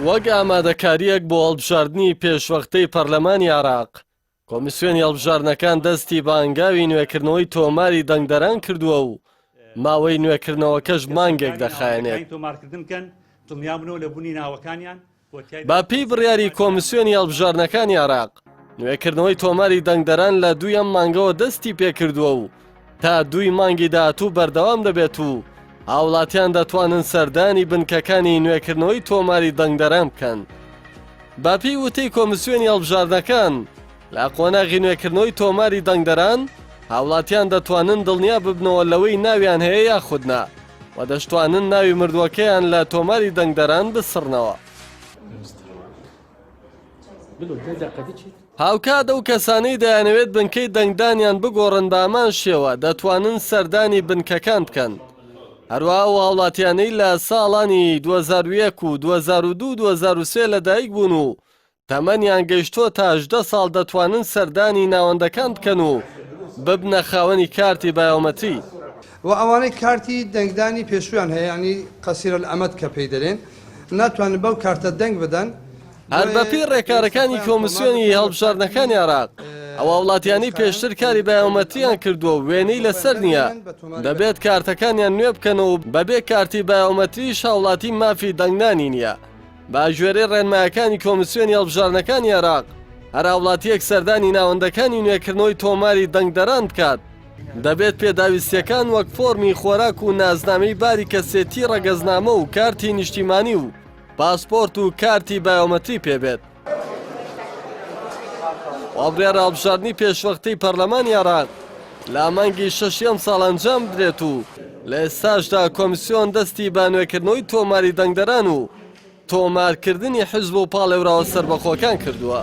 وەک ئامادەکارییەک بۆ هەڵبژاردنی پێشوەختەی پەرلەمانی عێراق، کۆمیسیۆنی هەڵبژاردنەکان دەستی بە هەنگاوی نوێکردنەوەی تۆماری دەنگدەران کردووە و ماوەی نوێکردنەوەکەش مانگێک دەخایەنێت. بە پێی بڕیاری کۆمیسیۆنی هەڵبژاردنەکانی عێراق، نوێکردنەوەی تۆماری دەنگدەران لە دووی ئەم مانگەوە دەستی پێکردووە و تا دووی مانگی داهاتوو بەردەوام دەبێت و هاوڵاتیان دەتوانن سەردانی بنکەکانی نوێکردنەوەی تۆماری دەنگدەران بکەن. بەپێی وتەی کۆمیسیۆنی هەڵبژاردنەکان، لە قۆناغی نوێکردنەوەی تۆماری دەنگدەران، هاوڵاتیان دەتوانن دڵنیا ببنەوە لەوەی ناویان هەیە یاخود نا و دەشتوانن ناوی مردووەکەیان لە تۆماری دەنگدەران بسڕنەوە. هاوکات ئەو کەسانەی دەیانەوێت بنکەی دەنگدانیان بگۆڕن بە هەمان شێوە دەتوانن سەردانی بنکەکان بکەن. هەروەها ئەو هاوڵاتیانەی لە ساڵانی 2001 و 2002 و 2003 لەدایک بوون و تەمەنیان گەیشتۆتە 18 ساڵ دەتوانن سەردانی ناوەندەکان بکەن و ببنە خاوەنی کارتی بایۆمەتری. وە ئەوانەی کارتی دەنگدانی پێشوویان هەیە یانی قصیر الامد کە پێی دەلێن ناتوانن بەو کارتە دەنگ بدەن. هەر بەپێی ڕێکارەکانی کۆمیسیۆنی هەڵبژاردنەکانی عێراق، ئەو هاوڵاتیانەی پێشتر کاری بایۆمەتریان کردووە و وێنەی لەسەر نییە، دەبێت کارتەکانیان نوێ بکەنەوە و بەبێ کارتی بایۆمەتریش هاوڵاتی مافی دەنگدانی نییە. بەگوێرەی ڕێنمایەکانی کۆمیسیۆنی هەڵبژاردنەکانی عێراق، هەر هاوڵاتییەک سەردانی ناوەندەکانی نوێکردنەوەی تۆماری دەنگدەران بکات، دەبێت پێداویستییەکان وەک فۆرمی خۆراک و نازنامەی باری کەسێتی ڕەگەزنامە و کارتی نیشتیمانی و پاسپۆرت و کارتی بایۆمەتری پێبێت. وا بڕیارە هەڵبژاردنی پێشوەختەی پەرلەمانی عێراق لە مانگی شەشی ئەمساڵ ئەنجام بدرێت و لە ئێستاشدا کۆمیسیۆن دەستی بە نوێکردنەوەی تۆماری دەنگدەران و تۆمارکردنی حزب و پاڵێوراوە سەربەخۆکان کردووە.